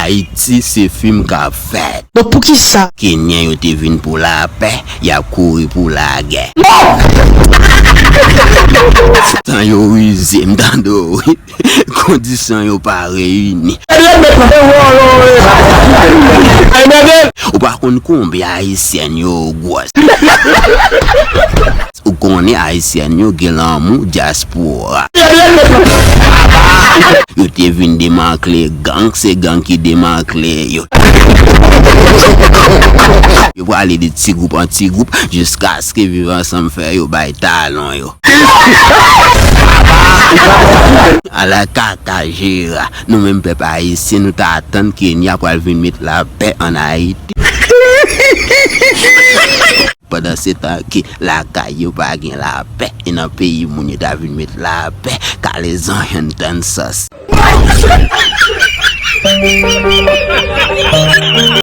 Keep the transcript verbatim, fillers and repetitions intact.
Ayiti se fim k ap fèt. Bon, poukisa? Kenyan yo te vin pou lapè, y ap kouri pou lagè. Tan yo rize, m tande w, wi. Kondisyon yo pa reyini. Ou pa konn konbyen ayisyèn yo gwòs. Ou konnen ayisyèn yo gen lanmou dyaspora. Yo te vin demantle gang, se gang ki demantle yo. Yo prale de ti gwoup an ti gwoup jiskaske Viv Ansanm fè yo bay talon yo. Ala kaka Jera, nou menm pèp ayisyen, nou ta atann Kenya pral vin met lapè ann Ayiti. Pandan se tan ke lakay yo pa gen lapè, e nan peyi moun yo ta vin met lapè, kale zanj ann tann sòs.